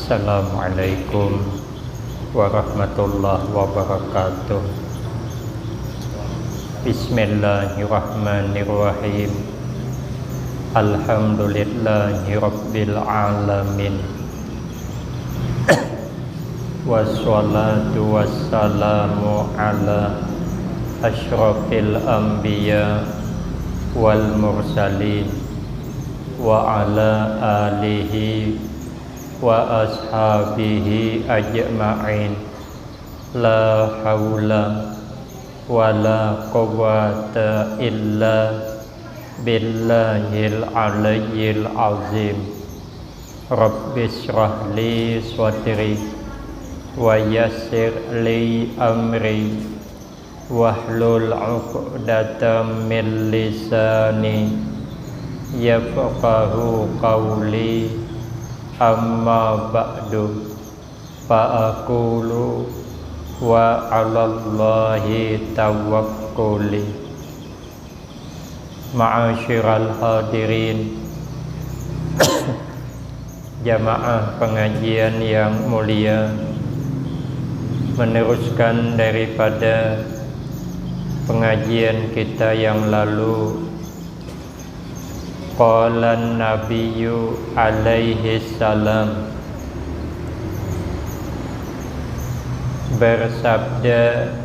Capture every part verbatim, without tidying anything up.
Assalamualaikum warahmatullahi wabarakatuh. Bismillahirrahmanirrahim. Alhamdulillahirabbil alamin. Wassalatu wassalamu ala asyrafil anbiya wal mursalin wa ala alihi wa ashabihi ajma'in. La haula wa la quwwata illa billahil aliyyil azim. Rabbisyrah li sadri wa yassir li amri wahlul uqdatam min lisani yafqahu qawli. Amma ba'du, fa aqulu wa 'alallahi tawakkuli. Ma'asyiral hadirin, jamaah pengajian yang mulia, meneruskan daripada pengajian kita yang lalu, qala Nabiyyu alaihi salam, bersabda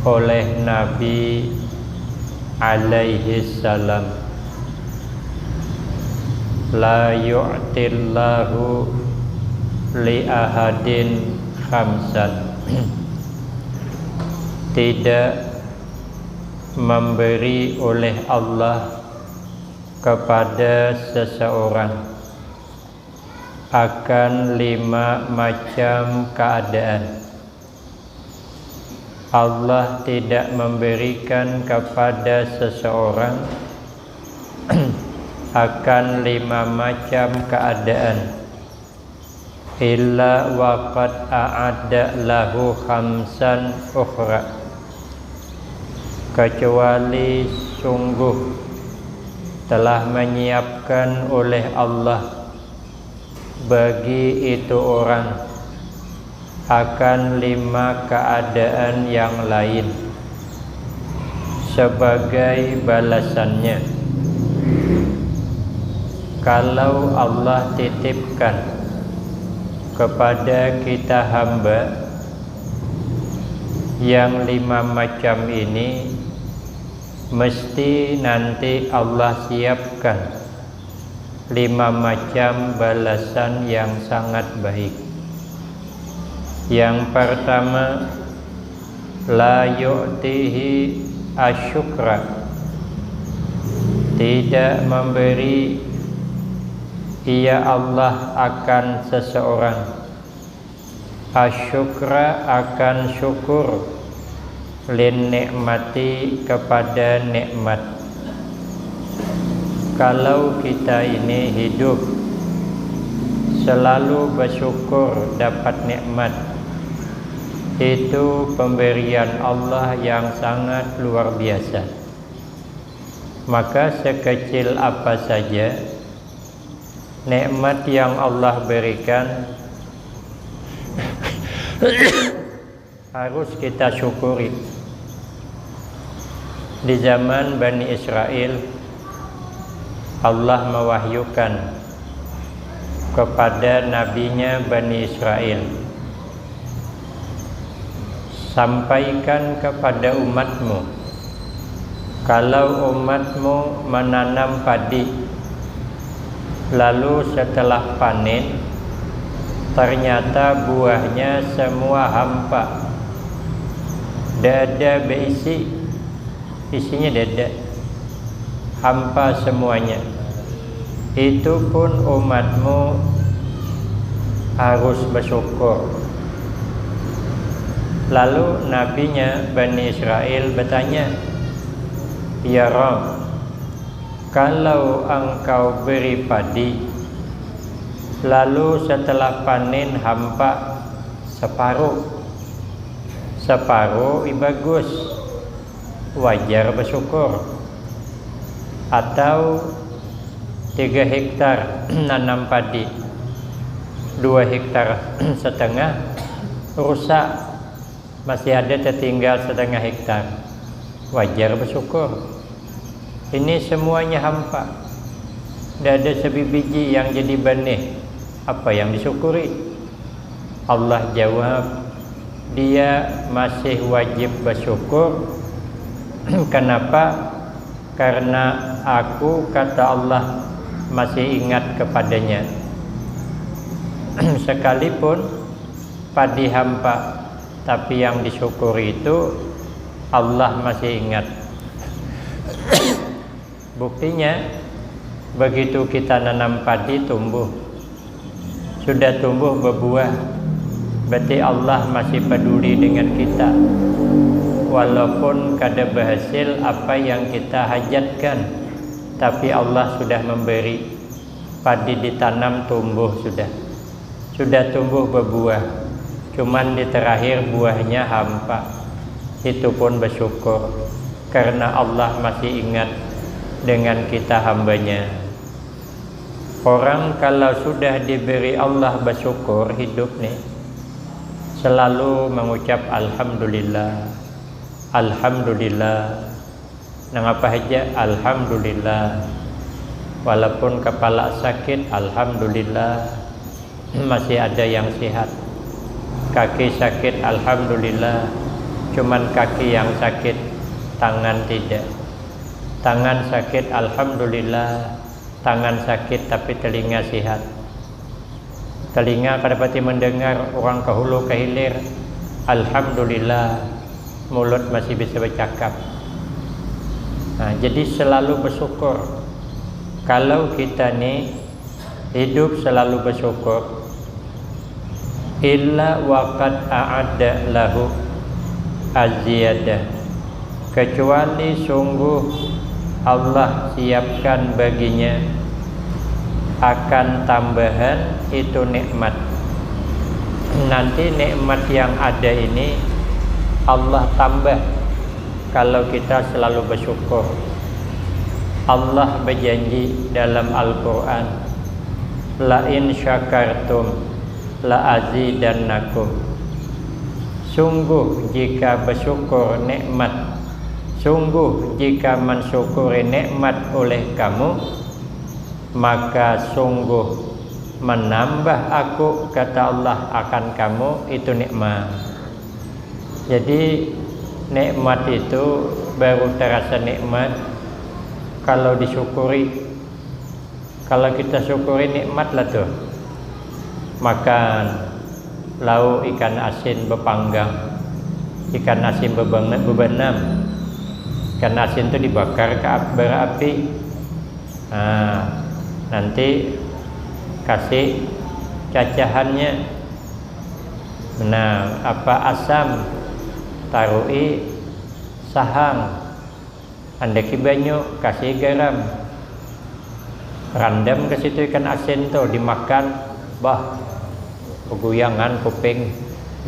oleh Nabi alaihi salam, la yu'tillahu li ahadin khamsan. Tidak memberi oleh Allah kepada seseorang akan lima macam keadaan. Allah tidak memberikan kepada seseorang akan lima macam keadaan illa waqad a'adda lahu khamsan ukhra, kecuali sungguh telah menyiapkan oleh Allah bagi itu orang akan lima keadaan yang lain sebagai balasannya. Kalau Allah titipkan kepada kita hamba yang lima macam ini, mesti nanti Allah siapkan lima macam balasan yang sangat baik. Yang pertama, la yu'tihi asyukra, tidak memberi Ia Allah akan seseorang asyukra, akan syukur, lin nikmati, kepada nikmat. Kalau kita ini hidup selalu bersyukur dapat nikmat, itu pemberian Allah yang sangat luar biasa. Maka sekecil apa saja nikmat yang Allah berikan harus kita syukuri. Di zaman Bani Israel, Allah mewahyukan kepada nabinya Bani Israel, sampaikan kepada umatmu, kalau umatmu menanam padi, lalu setelah panen, ternyata buahnya semua hampa, dada beisi, isinya dada, hampa semuanya. Itu pun umatmu harus bersyukur. Lalu nabinya Bani Israel bertanya, "Ya Rob, kalau engkau beri padi, lalu setelah panen hampa separuh, separuh i bagus, wajar bersyukur. Atau tiga hektar nanam padi, dua hektar setengah rusak, masih ada tertinggal setengah hektar. Wajar bersyukur. Ini semuanya hampa. Tidak ada sebibiji yang jadi benih. Apa yang disyukuri? Allah jawab, dia masih wajib bersyukur. Kenapa? Karena aku, kata Allah, masih ingat kepadanya. Sekalipun padi hampa, tapi yang disyukuri itu Allah masih ingat. Buktinya, begitu kita nanam padi tumbuh, sudah tumbuh berbuah, berarti Allah masih peduli dengan kita. Walaupun kada berhasil apa yang kita hajatkan, tapi Allah sudah memberi. Padi ditanam, tumbuh sudah. Sudah tumbuh berbuah. Cuman di terakhir buahnya hampa. Itu pun bersyukur karena Allah masih ingat dengan kita hambanya. Orang kalau sudah diberi Allah bersyukur hidup nih, selalu mengucap alhamdulillah. Alhamdulillah. Nang apa haja, alhamdulillah. Walaupun kepala sakit, alhamdulillah, masih ada yang sehat. Kaki sakit, alhamdulillah, cuman kaki yang sakit, tangan tidak. Tangan sakit, alhamdulillah, tangan sakit tapi telinga sehat. Telinga kada pati mendengar, orang ke hulu ke hilir, alhamdulillah, mulut masih bisa bercakap. Nah, jadi selalu bersyukur. Kalau kita ni hidup selalu bersyukur, illa waqad a'adda lahu aziyadah, kecuali sungguh Allah siapkan baginya akan tambahan itu nikmat. Nanti nikmat yang ada ini Allah tambah kalau kita selalu bersyukur. Allah berjanji dalam Al-Quran, la in syakartum la azidannakum. Sungguh jika bersyukur nikmat, sungguh jika mensyukuri nikmat oleh kamu, maka sungguh menambah aku, kata Allah, akan kamu itu nikmat. Jadi nikmat itu baru terasa nikmat kalau disyukuri. Kalau kita syukuri nikmat lah tuh. Makan lauk ikan asin bepanggang, ikan asin bebanam. Ikan asin tuh dibakar ke berapi. Nah, nanti kasih cacahannya. Nah, apa asam, taruhi sahang, andaki banyu, kasih garam, randam ke situ ikan asin tuh, dimakan, bah, peguyangan kuping,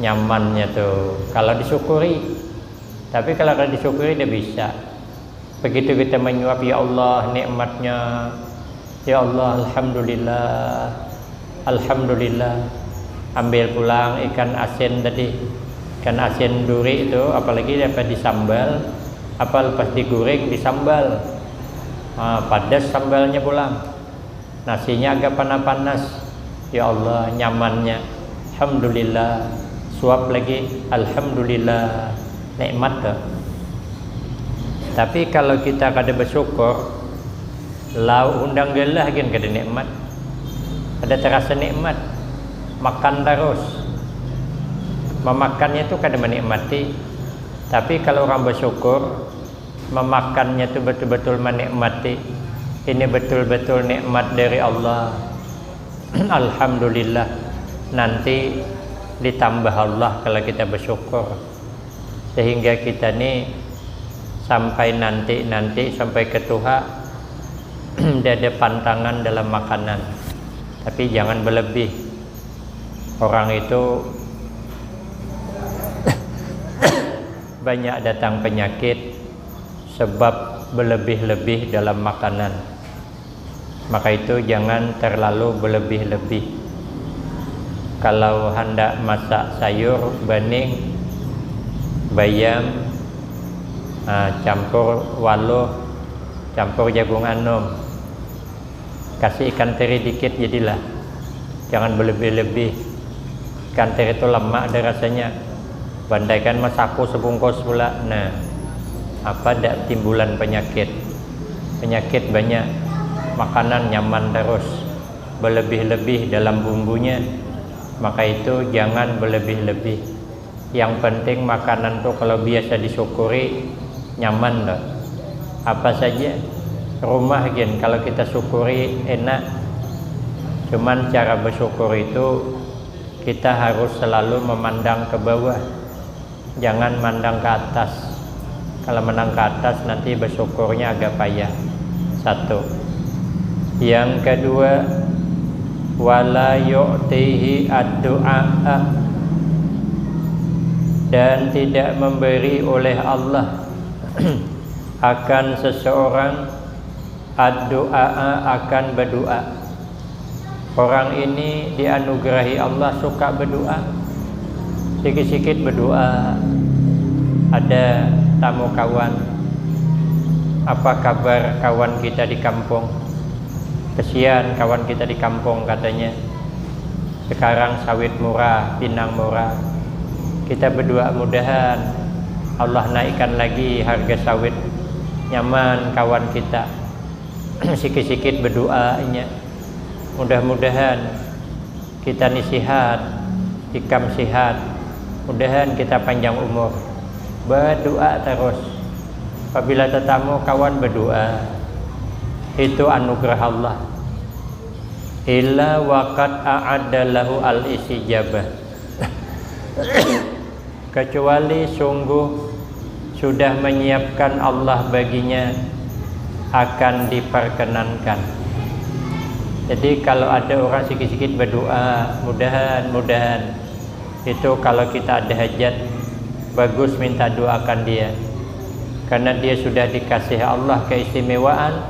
nyamannya tuh kalau disyukuri. Tapi kalau kada disyukuri, tidak bisa. Begitu kita menyuap, ya Allah nikmatnya, ya Allah, alhamdulillah, alhamdulillah. Ambil pulang ikan asin tadi, ikan asin duri itu, apalagi apa disambal, apa lepas digoreng disambal. Nah, padas sambalnya pulang. Nasinya agak panas-panas. Ya Allah, nyamannya. Alhamdulillah. Suap lagi, alhamdulillah. Nikmat tuh. Tapi kalau kita kada bersyukur, lauk undang galah gin kada nikmat. Kada terasa nikmat. Makan terus. Memakannya tuh kada menikmati. Tapi kalau orang bersyukur, memakannya tuh betul-betul menikmati. Ini betul-betul nikmat dari Allah. Alhamdulillah. Nanti ditambah Allah kalau kita bersyukur. Sehingga kita nih sampai nanti-nanti, sampai ketuha, tidak ada pantangan dalam makanan. Tapi jangan berlebih. Orang itu banyak datang penyakit sebab berlebih-lebih dalam makanan. Maka itu jangan terlalu berlebih-lebih. Kalau handak masak sayur, baning, bayam, ah, campur waluh, campur jagung anum. Kasih ikan teri dikit jadilah. Jangan berlebih-lebih. Ikan teri itu lemak ada rasanya. Bandaikan masaku sebungkus pula. Nah, apa dak timbulan penyakit? Penyakit banyak. Makanan nyaman terus. Berlebih-lebih dalam bumbunya. Maka itu jangan berlebih-lebih. Yang penting makanan tuh kalau biasa disyukuri, nyaman tuh. Apa saja, rumah gin kalau kita syukuri enak. Cuman cara bersyukur itu kita harus selalu memandang ke bawah. Jangan mandang ke atas. Kalau mandang ke atas nanti bersyukurnya agak payah. Satu. Yang kedua, wala yu'tihi ad-du'a, dan tidak memberi oleh Allah akan seseorang ad-du'a, akan berdoa. Orang ini dianugerahi Allah suka berdoa. Sikit-sikit berdoa. Ada tamu kawan, apa kabar kawan kita di kampung? Kesian kawan kita di kampung, katanya. Sekarang sawit murah, pinang murah. Kita berdoa mudahan Allah naikkan lagi harga sawit. Nyaman kawan kita. Sikit-sikit berdoa inya. Mudah-mudahan kita ni sihat, ikam sihat. Mudahan kita panjang umur. Berdoa terus. Apabila tetamu kawan berdoa, itu anugerah Allah. Illa waqad a'adda lahu al-istijabah. Kecuali sungguh sudah menyiapkan Allah baginya akan diperkenankan. Jadi kalau ada orang sikit-sikit berdoa, mudahan, mudahan, itu kalau kita ada hajat, bagus minta doakan dia. Karena dia sudah dikasih Allah keistimewaan,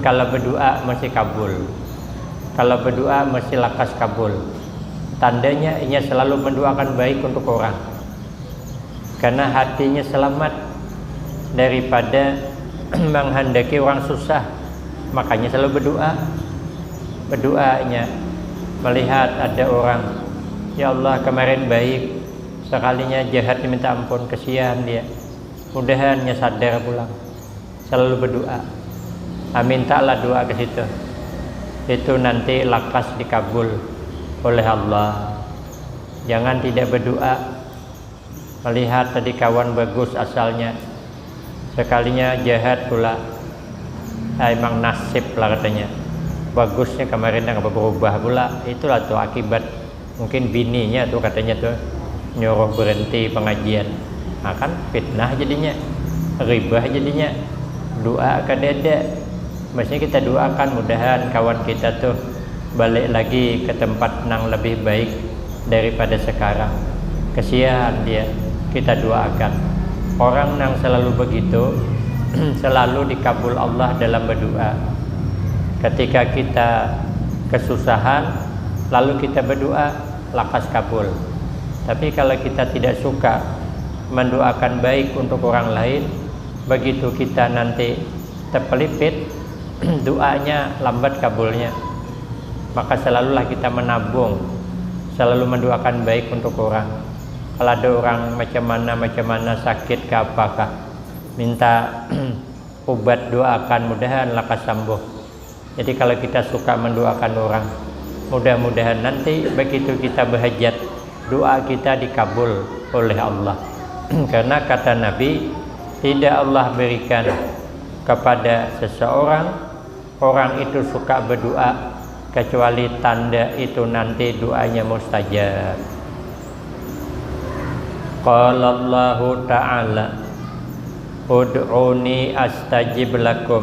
kalau berdoa mesti kabul. Kalau berdoa mesti lakas kabul. Tandanya inya selalu mendoakan baik untuk orang. Karena hatinya selamat daripada menghendaki orang susah, makanya selalu berdoa. Berdoanya melihat ada orang, "Ya Allah, kemarin baik, sekalinya jahat, minta ampun, kesian dia. Mudahannya sadar pulang." Selalu berdoa. Ah, mintalah doa ke situ. Itu nanti lakas dikabul oleh Allah. Jangan tidak berdoa. Melihat tadi kawan bagus asalnya, sekalinya jahat pula. Ah, emang nasib lah katanya. Bagusnya kemarin nggak berubah pula. Itulah tuh akibat. Mungkin bininya tuh katanya tuh nyuruh berhenti pengajian. Nah, kan fitnah jadinya, ribah jadinya. Doa kadada. Maksudnya kita doakan mudahan kawan kita tuh balik lagi ke tempat nang lebih baik daripada sekarang. Kesian dia, kita doakan. Orang nang selalu begitu selalu dikabul Allah dalam berdoa. Ketika kita kesusahan, lalu kita berdoa, lakas kabul. Tapi kalau kita tidak suka mendoakan baik untuk orang lain, begitu kita nanti terpelipit, doanya lambat kabulnya. Maka selalulah kita menabung, selalu mendoakan baik untuk orang. Kalau ada orang macam mana, macam mana, sakit ke apakah, minta ubat, doakan mudahan lakas sambuh. Jadi kalau kita suka mendoakan orang, mudah-mudahan nanti begitu kita berhajat, doa kita dikabul oleh Allah. Karena kata Nabi, tidak Allah berikan kepada seseorang, orang itu suka berdoa, kecuali tanda itu nanti doanya mustajab. Qala Allahu Ta'ala, "Ud'uni astajib lakum."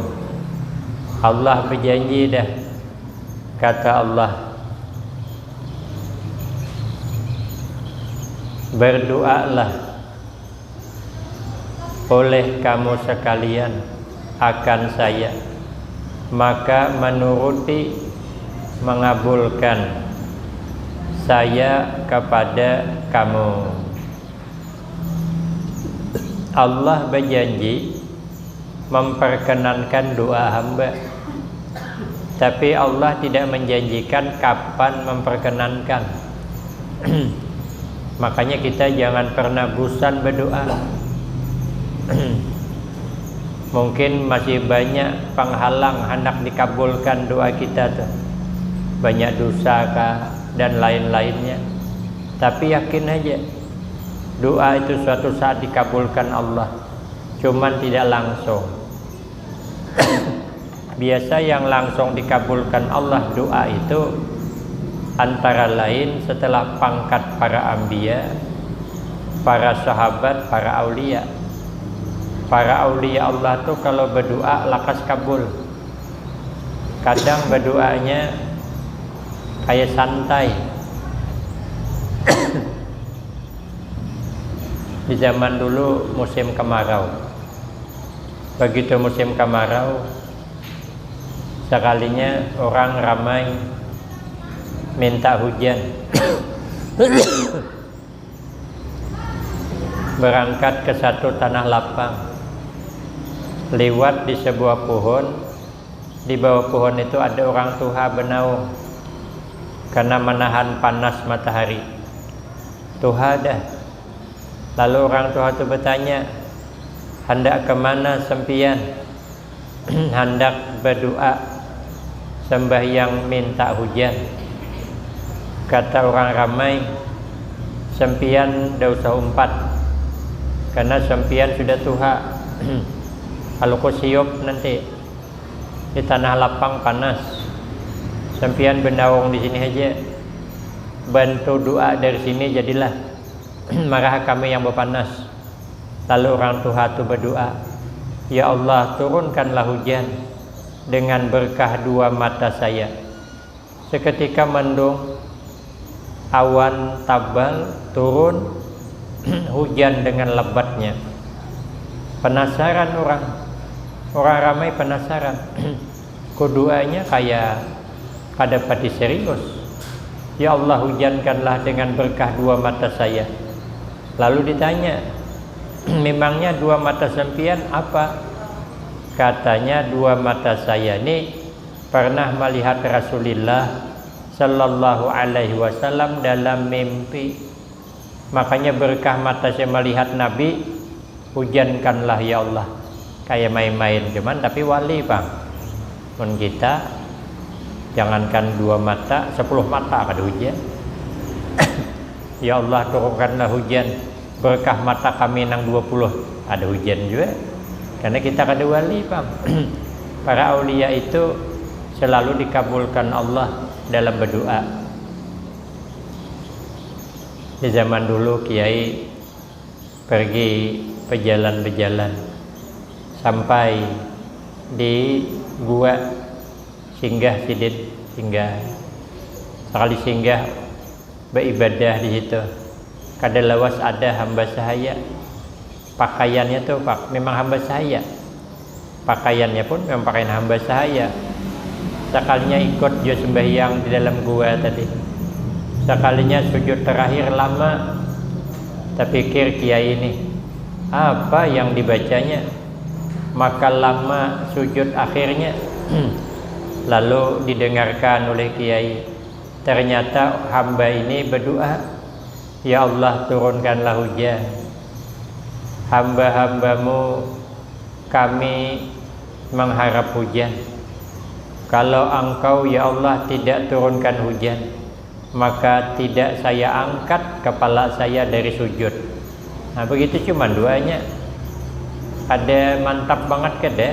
Allah berjanji dah, kata Allah, "Berdoalah oleh kamu sekalian akan saya, maka menuruti, mengabulkan Saya kepada kamu. Allah berjanji memperkenankan doa hamba. Tapi Allah tidak menjanjikan kapan memperkenankan. Makanya kita jangan pernah bosan berdoa. Mungkin masih banyak penghalang hendak dikabulkan doa kita tuh. Banyak dosa kah dan lain-lainnya. Tapi yakin aja, doa itu suatu saat dikabulkan Allah. Cuman tidak langsung. Biasa yang langsung dikabulkan Allah doa itu antara lain setelah pangkat para ambia, para sahabat, para aulia. Para aulia Allah tuh kalau berdoa lakas kabul. Kadang berdoanya kayak santai. Di zaman dulu musim kemarau. Begitu musim kemarau, sekalinya orang ramai minta hujan. Berangkat ke satu tanah lapang. Liwat di sebuah pohon, di bawah pohon itu ada orang tuha benaung karena menahan panas matahari. Tuha dah. Lalu orang tuha tu bertanya, "Handak kemana sempian?" "Handak berdoa, sembahyang minta hujan." Kata orang ramai, "Sempian dah usah umpat, karena sempian sudah tuha. Kalau ku siup nanti di tanah lapang panas. Sempian benaung di sini aja. Bantu doa dari sini jadilah. Marah kami yang berpanas." Lalu orang tuha tu berdoa, "Ya Allah, turunkanlah hujan dengan berkah dua mata saya." Seketika mendung, awan tabal turun, hujan dengan lebatnya. Penasaran orang, orang ramai penasaran. Kuduanya kayak kada pati serius. "Ya Allah, hujankanlah dengan berkah dua mata saya." Lalu ditanya, "Memangnya dua mata sempian apa?" Katanya, "Dua mata saya ni pernah melihat Rasulullah Shallallahu Alaihi Wasallam dalam mimpi. Makanya berkah mata saya melihat Nabi, hujankanlah ya Allah." Kayak main-main, cuman tapi wali pang. Mun kita, jangankan dua mata, sepuluh mata kada hujan. "Ya Allah, turunkanlah hujan berkah mata kami nang dua puluh." Ada hujan juga. Karena kita kada wali pang. Para aulia itu selalu dikabulkan Allah dalam berdoa. Di zaman dulu kiai pergi berjalan-berjalan sampai di gua, singgah sidin, singgah. Sekali singgah, beribadah di situ. Kada lawas ada hamba sahaya. Pakaiannya tuh pak, memang hamba sahaya. Pakaiannya pun memang pakaian hamba sahaya. Sekalinya ikut jua sembahyang di dalam gua tadi. Sekalinya sujud terakhir lama. Tapikir kiai ini, apa yang dibacanya? Maka lama sujud akhirnya. Lalu didengarkan oleh kiai. Ternyata hamba ini berdoa, "Ya Allah, turunkanlah hujan. Hamba-hambamu kami mengharap hujan. Kalau Engkau, ya Allah, tidak turunkan hujan, maka tidak saya angkat kepala saya dari sujud." Nah, begitu cuman doanya. Ada mantap banget kada?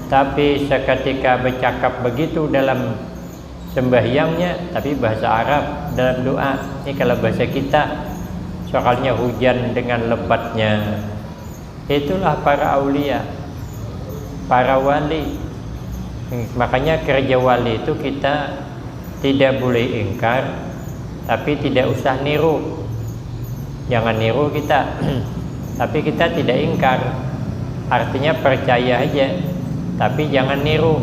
Tapi seketika bercakap begitu dalam sembahyangnya, tapi bahasa Arab dalam doa. Ini kalau bahasa kita, soalnya hujan dengan lebatnya. Itulah para aulia, para wali. Makanya kerja wali itu kita tidak boleh ingkar, tapi tidak usah niru. Jangan niru kita, tapi kita tidak ingkar. Artinya percaya aja, tapi jangan niru.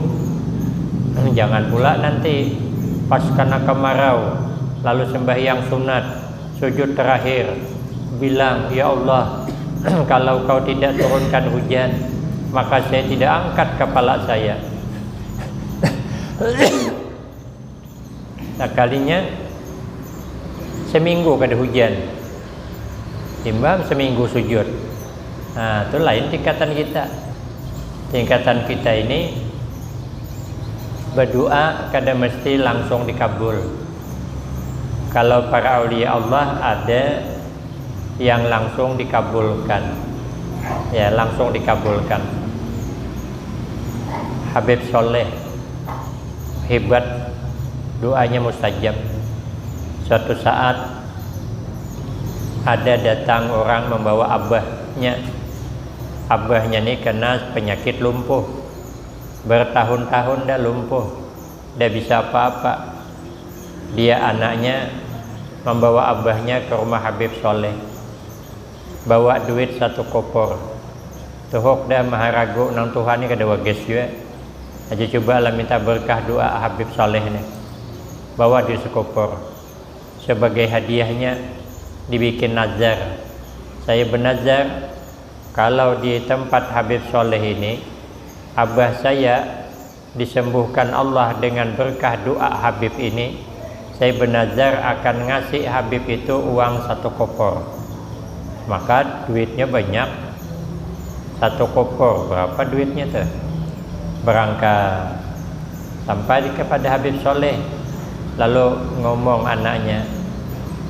Jangan pula nanti pas kena kemarau, Lalu sembahyang sunat, sujud terakhir, bilang, "Ya Allah, kalau Kau tidak turunkan hujan, maka saya tidak angkat kepala saya." Sakalinya seminggu kada hujan, imbah seminggu sujud. Nah, itu lain tingkatan kita. Tingkatan kita ini berdoa kada mesti langsung dikabul. Kalau para aulia Allah ada yang langsung dikabulkan, ya, langsung dikabulkan. Habib Soleh hebat, doanya mustajab. Suatu saat ada datang orang membawa abahnya. Abahnya ni kena penyakit lumpuh, bertahun-tahun dah lumpuh, dah bisa apa-apa. Dia anaknya membawa abahnya ke rumah Habib Soleh, bawa duit satu kopor. Tuhuk dah maharagu nang tuha ni kada wagas jua. Aja cuba lah minta berkah doa Habib Soleh ni. Bawa duit sekopor. Sebagai hadiahnya dibikin nazar. Saya bernazar, kalau di tempat Habib Soleh ini, abah saya disembuhkan Allah dengan berkah doa Habib ini, saya bernazar akan ngasih Habib itu uang satu kopor. Maka duitnya banyak, satu kopor, berapa duitnya tuh? Berangkat sampai di kepada Habib Soleh, lalu ngomong anaknya,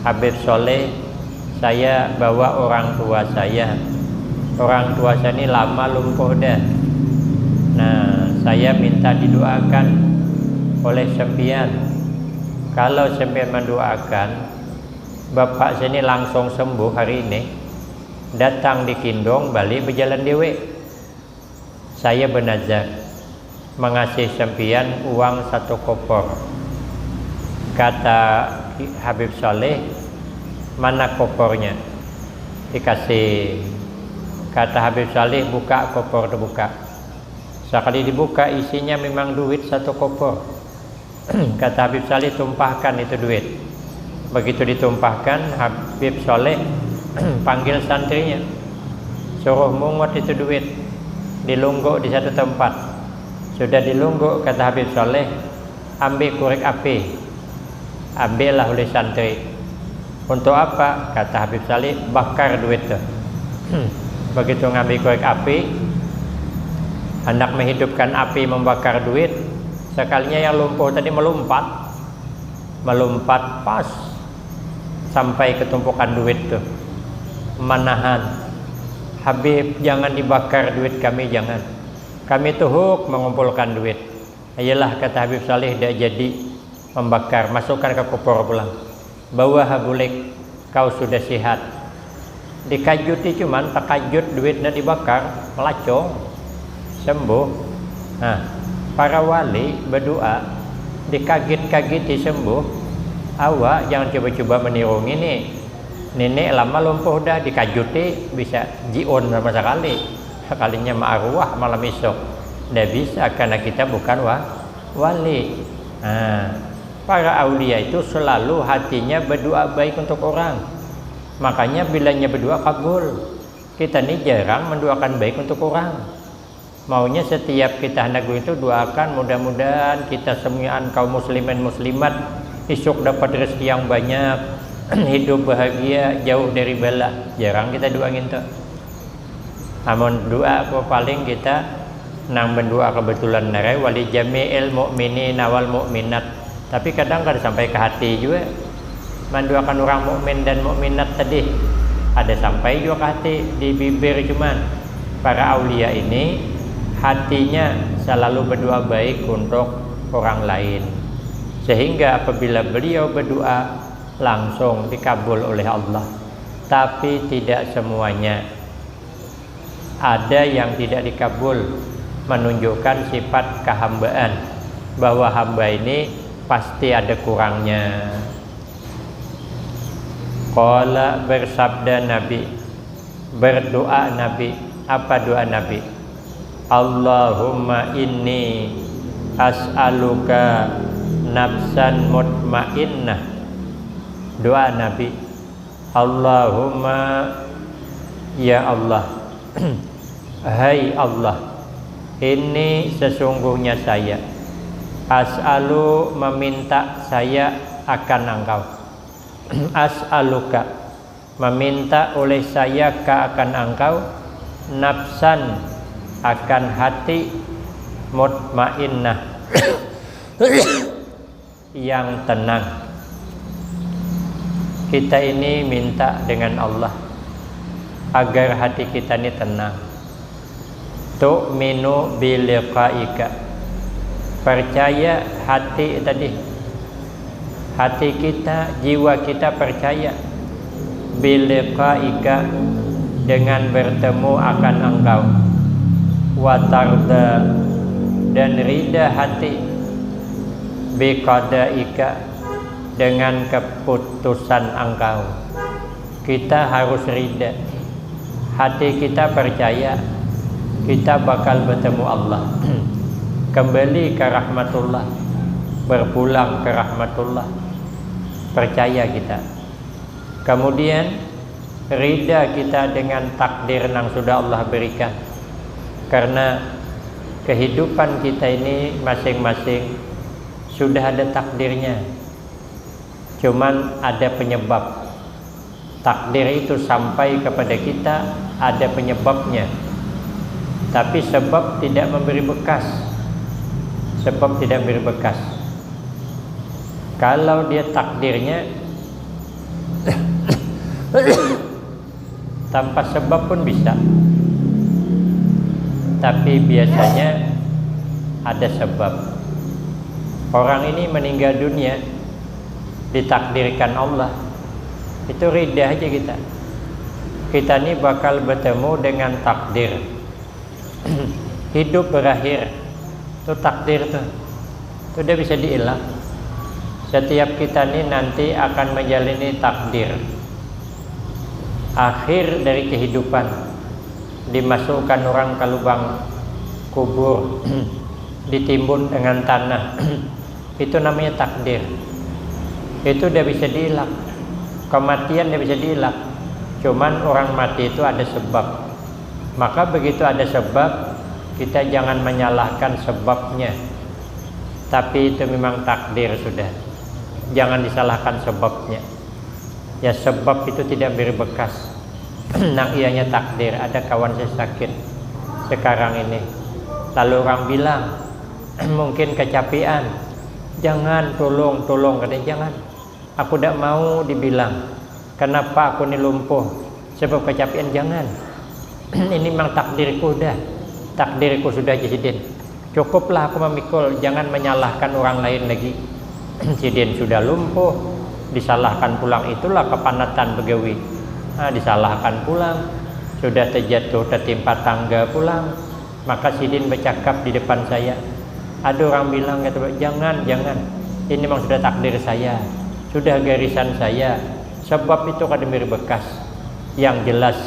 "Habib Soleh, saya bawa orang tua saya. Orang tua saya ni lama lumpuh dah. Nah, saya minta didoakan oleh sempian. Kalau sempian mendoakan, bapak saya ni langsung sembuh hari ini, datang di Kindong, balik berjalan dewek. Saya bernazar mengasih sempian uang satu kopor." Kata Habib Saleh, "Mana kopornya?" Dikasih. Kata Habib Saleh, "Buka kopor tu, buka." Sakali dibuka, isinya memang duit satu kopor. Kata Habib Saleh, "Tumpahkan itu duit." Begitu ditumpahkan, Habib Saleh panggil santrinya, suruh mungut itu duit, dilungguk di satu tempat. Sudah dilungguk, kata Habib Saleh, "Ambil korek api." Ambillah oleh santri. "Untuk apa?" kata Habib Saleh. "Bakar duit tu." Begitu ngambil korek api, hendak menghidupkan api, membakar duit, sekalinya yang lumpuh tadi melompat, melompat pas sampai ke tumpukan duit tu, menahan, "Habib, jangan dibakar duit kami, jangan. Kami tuhuk mengumpulkan duit." "Iyalah," kata Habib Saleh, "dak jadi membakar, masukkan ke kopor pulang. Bawa ha bulik, kau sudah sihat." Dikajuti cuman, takajut, duitnya dibakar, melacung, sembuh. Nah, para wali berdoa, dikagit-kagiti sembuh. Awak jangan cuba-cuba meniru ngini. Nini lama lumpuh dah, dikajuti bisa jiun sama sekali. Sekalinya maaruah malam isuk. Ndak bisa, karena kita bukan wa-, wali. Nah, para aulia itu selalu hatinya berdoa baik untuk orang. Makanya bilanya berdoa kabul. Kita ni jarang mendoakan baik untuk orang. Maunya setiap kita hendak itu doakan, mudah-mudahan kita semua kaum muslimin muslimat isuk dapat rezeki yang banyak, hidup bahagia, jauh dari bala. Jarang kita doa ngintu. Amun doa apa paling kita nang mendoa kebetulan narai, "Wali jami'il mu'minin wal mu'minat." Tapi kadang kada sampai ke hati juga. Mendoakan orang mukmin dan mukminat tadi ada sampai juga ke hati di bibir, cuman para aulia ini hatinya selalu berdoa baik untuk orang lain. Sehingga apabila beliau berdoa, langsung dikabul oleh Allah. Tapi tidak semuanya. Ada yang tidak dikabul, menunjukkan sifat kehambaan, bahwa hamba ini pasti ada kurangnya. Qala, bersabda Nabi, berdoa Nabi. Apa doa Nabi? "Allahumma inni as'aluka nafsan mutmainnah, Doa Nabi, Allahumma, ya Allah, hai Allah, ini sesungguhnya saya, as'alu, meminta saya akan Engkau, as'aluka, meminta oleh saya ka akan Engkau, nafsan, akan hati, mutmainnah, yang tenang. Kita ini minta dengan Allah agar hati kita ini tenang. Tu'minu biliqa'ika. Percaya hati tadi. Hati kita, jiwa kita percaya. Biliqa'ika, dengan bertemu akan Engkau. Watarda, dan rida hati. Biqada'ika, dengan keputusan Engkau. Kita harus rida. Hati kita percaya kita bakal bertemu Allah. Kembali ke rahmatullah, berpulang ke rahmatullah. Percaya kita. Kemudian, rida kita dengan takdir yang sudah Allah berikan. Karena kehidupan kita ini masing-masing sudah ada takdirnya. Cuman ada penyebab. Takdir itu sampai kepada kita ada penyebabnya. Tapi sebab tidak memberi bekas. Sebab tidak memberi bekas. Kalau dia takdirnya tanpa sebab pun bisa. Tapi biasanya ada sebab. Orang ini meninggal dunia ditakdirkan Allah, itu rida aja kita. Kita ni bakal bertemu dengan takdir. Hidup berakhir, itu takdir tuh. Itu udah bisa diilang. Setiap kita ni nanti akan menjalani takdir. Akhir dari kehidupan, dimasukkan orang ke lubang kubur, ditimbun dengan tanah. Itu namanya takdir. Itu udah bisa diilak. Kematian udah bisa diilak. Cuman orang mati itu ada sebab. Maka begitu ada sebab, kita jangan menyalahkan sebabnya. Tapi itu memang takdir sudah. Jangan disalahkan sebabnya. Ya, sebab itu tidak memberi bekas. Nang ianya takdir, ada kawan saya sakit sekarang ini. Lalu orang bilang, mungkin kecapean. Jangan, tolong, tolong, katanya, jangan. Aku tidak mau dibilang, kenapa aku ini lumpuh, sebab kecapean, jangan. Ini memang takdirku dah. Takdirku sudah, jar sidin. Cukuplah aku memikul, jangan menyalahkan orang lain lagi. Sidin sudah lumpuh, disalahkan pulang, itulah kepanatan begawi. Nah, disalahkan pulang, sudah terjatuh tertimpa tangga pulang, maka sidin bercakap di depan saya. Ada orang bilang, kata, jangan, jangan. Ini memang sudah takdir saya, sudah garisan saya. Sebab itu kada memberi bekas. Yang jelas,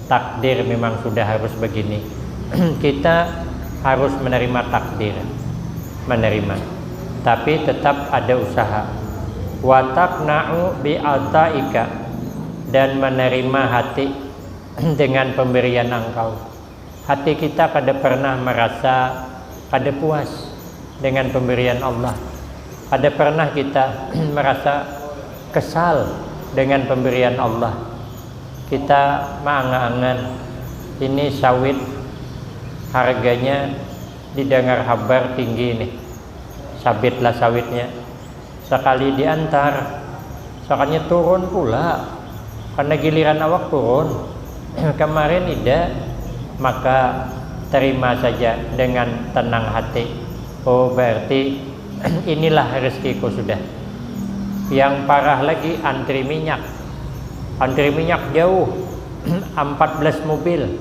takdir memang sudah harus begini. Kita harus menerima takdir. Menerima. Tapi tetap ada usaha. Watakna'u bi'ataika, dan menerima hati dengan pemberian Engkau. Hati kita kada pernah merasa kada puas dengan pemberian Allah. Kada pernah kita merasa kesal dengan pemberian Allah. Kita maangan-angan, ini sawit harganya didangar habar tinggi nih. Sabitlah sawitnya. Sakali diantar, sakalinya turun pula. Karena giliran awak turun. Kemarin ida, maka terima saja dengan tenang hati. Oh, berarti inilah rezekiku sudah. Yang parah lagi, antri minyak. Antri minyak jauh, empat belas mobil.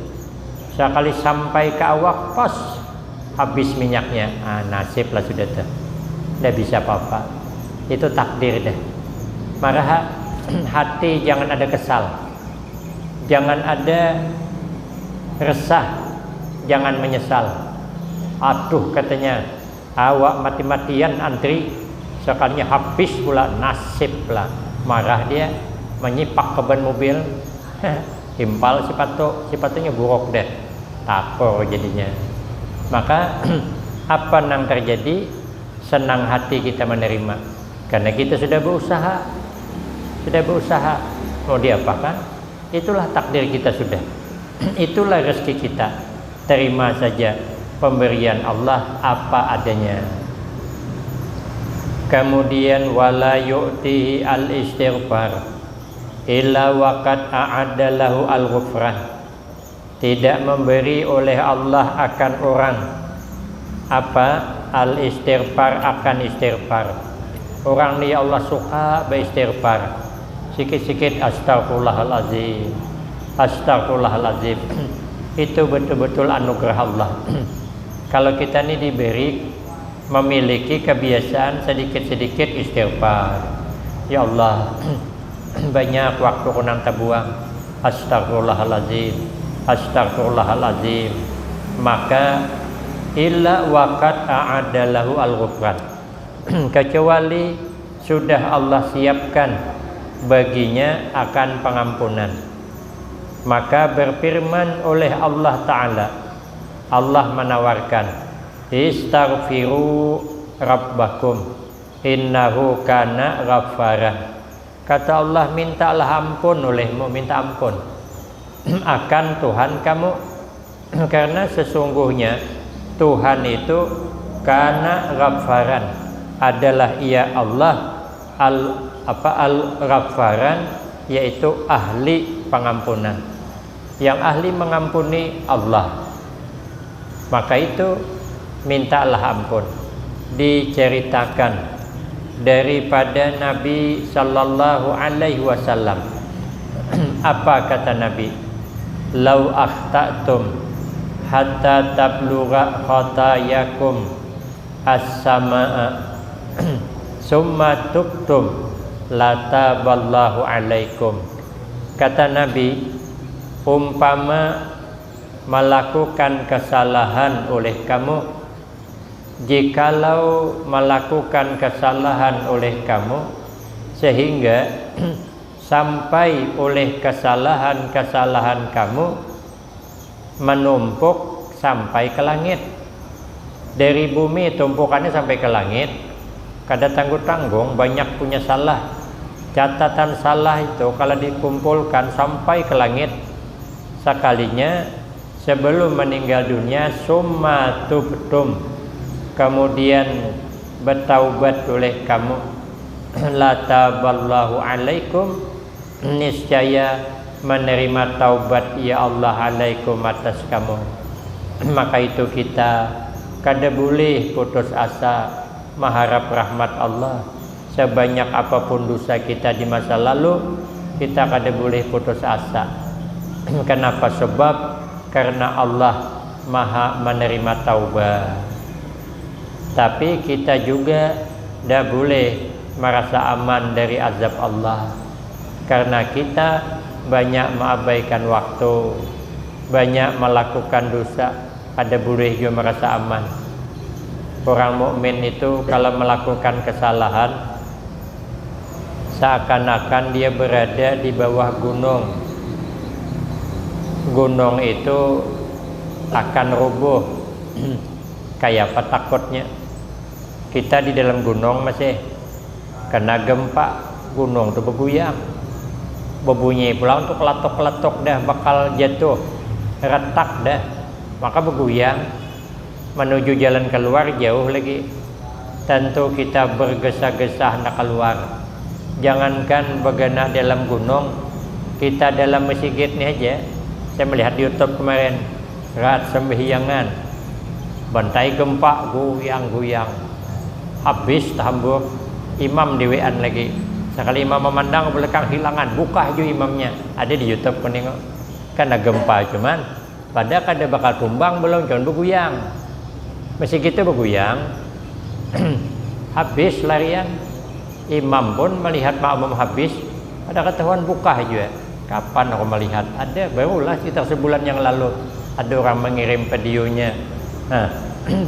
Sakali sampai ke awak, pas habis minyaknya. Ah, nasib lah sudah tuh. Ndak bisa apa-apa. Itu takdir deh. Maka ha-, hati jangan ada kesal. Jangan ada resah. Jangan menyesal. Aduh, katanya, awak mati-matian antri, sakalinya habis pula, nasib lah. Marah dia, manyipak ke ban mobil, himpal sepatu, sepatunya buruk deh, takor jadinya. Maka apa yang terjadi, senang hati kita menerima karena kita sudah berusaha, sudah berusaha. Mau diapakan? Itulah takdir kita sudah. Itulah rezeki kita. Terima saja pemberian Allah apa adanya. Kemudian, wala yu'tihi al-istighfar illa waqad a'adda lahu al-ghufran. Tidak memberi oleh Allah akan orang apa? Al-istighfar, akan istighfar. Orang ni, ya Allah, suka beristighfar. Sikit-sikit, astagfirullahalazim, astagfirullahalazim. Itu betul-betul anugerah Allah. Kalau kita ni diberi, memiliki kebiasaan sedikit-sedikit istighfar. Ya Allah, banyak waktu ku nang tabuang. Astagfirullahalazim, astagfirullahalazim. Maka, illa waqad a'adda lahu al-ghufran. Kecuali sudah Allah siapkan baginya akan pengampunan. Maka berfirman oleh Allah Ta'ala, Allah menawarkan, "Istaghfiru rabbakum, innahu kana ghaffara." Kata Allah, "Mintalah ampun olehmu, minta ampun akan Tuhan kamu, karena sesungguhnya Tuhan itu kana ghaffaran, adalah Ia Allah al apa al-ghaffaran, yaitu ahli pengampunan." Yang ahli mengampuni Allah. Maka itu, mintalah ampun. Diceritakan daripada Nabi sallallahu alaihi wasallam. Apa kata Nabi? "Lau akhta'tum hatta tablugha khatayakum as-sama'a, summa tubtum, lataballahu alaikum." Kata Nabi, umpama melakukan kesalahan oleh kamu, jikalau melakukan kesalahan oleh kamu, sehingga sampai oleh kesalahan-kesalahan kamu menumpuk sampai ke langit. Dari bumi tumpukannya sampai ke langit, kada tanggung-tanggung, banyak punya salah. Catatan salah itu kalau dikumpulkan sampai ke langit, sekalinya sebelum meninggal dunia, summa tubtum, kemudian bertaubat oleh kamu, lataballahu alaikum, niscaya menerima taubat Ia Allah alaikum, atas kamu. Maka itu, kita kada boleh putus asa maharap rahmat Allah. Sebanyak apapun dosa kita di masa lalu, kita kada boleh putus asa. Kenapa? Sebab karena Allah Maha menerima taubat. Tapi kita juga ndak boleh merasa aman dari azab Allah, karena kita banyak meabaikan waktu, banyak melakukan dosa, kada boleh jua merasa aman. Orang mukmin itu kalau melakukan kesalahan, seakan-akan dia berada di bawah gunung. Gunung itu akan rubuh. Kayapa takutnya? Kita di dalam gunung masih kena gempa, gunung tu beguyang. Bebunyi pulang tu kelatuk-kelatuk dah, bakal jatuh, retak dah. Maka beguyang, menuju jalan keluar jauh lagi. Tentu kita bergesa-gesa hendak keluar. Jangankan begana dalam gunung, kita dalam masigit ni haja. Saya melihat di YouTube kemarin, raat sembahyangan, bantai gempa, guyang-guyang. Habis tahambur, imam diwian lagi. Sakali imam memandang ke belakang, hilangan, bukah jua imamnya. Ada di YouTube ku nengok. Kena gempa cuman, pada kada bakal tumbang belum, cuman beguyang. Masih gitu beguyang. Habis larian. Imam pun melihat makmum habis, kada ketahuan bukah jua. Kapan aku melihat? Ada, barulah sekitar sebulan yang lalu ada orang mengirim videonya. Nah,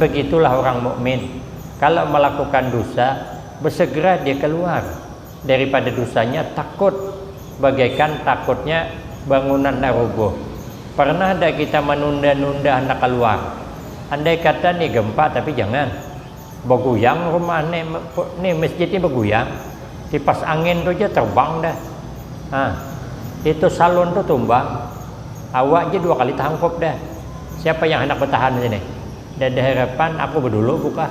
begitulah orang mukmin. Kalau melakukan dosa, bersegera dia keluar. daripada dosanya takut, bagaikan takutnya bangunan rubuh. Pernah ada kita menunda-nunda hendak keluar? Andai kata nih gempa, tapi jangan. Beguyang rumah nih, nih masjid ini beguyang. Kipas angin tuh aja terbang dah. Nah, itu salon tuh tumbang. Awak aja dua kali tahangkup dah. Siapa yang hendak bertahan sini? Dah ada harapan, aku berdulu buka.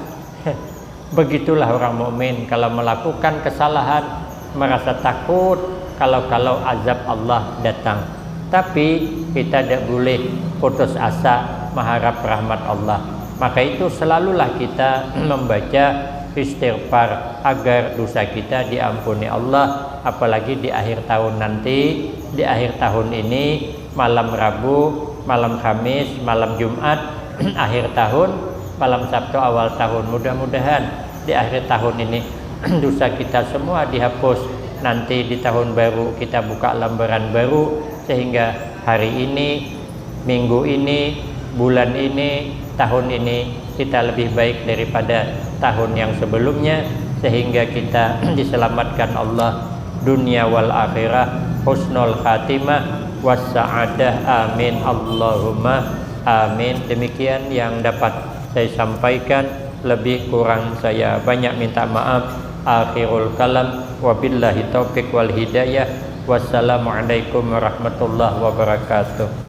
Begitulah orang mukmin, kalau melakukan kesalahan, merasa takut kalau-kalau azab Allah datang. Tapi kita tidak boleh putus asa mengharap rahmat Allah. Maka itu selalulah kita membaca istighfar agar dosa kita diampuni Allah, apalagi di akhir tahun nanti, di akhir tahun ini, malam Rabu, malam Kamis, malam Jumat, akhir tahun, malam Sabtu awal tahun. Mudah-mudahan di akhir tahun ini dosa kita semua dihapus. Nanti di tahun baru kita buka lembaran baru, sehingga hari ini, minggu ini, bulan ini, tahun ini kita lebih baik daripada tahun yang sebelumnya, sehingga kita diselamatkan Allah dunia wal akhirah, husnul khatimah, wassa'adah. Amin, Allahumma amin. Demikian yang dapat saya sampaikan, lebih kurang saya banyak minta maaf. Akhirul kalam, wabillahi taufik wal hidayah. Wassalamualaikum warahmatullahi wabarakatuh.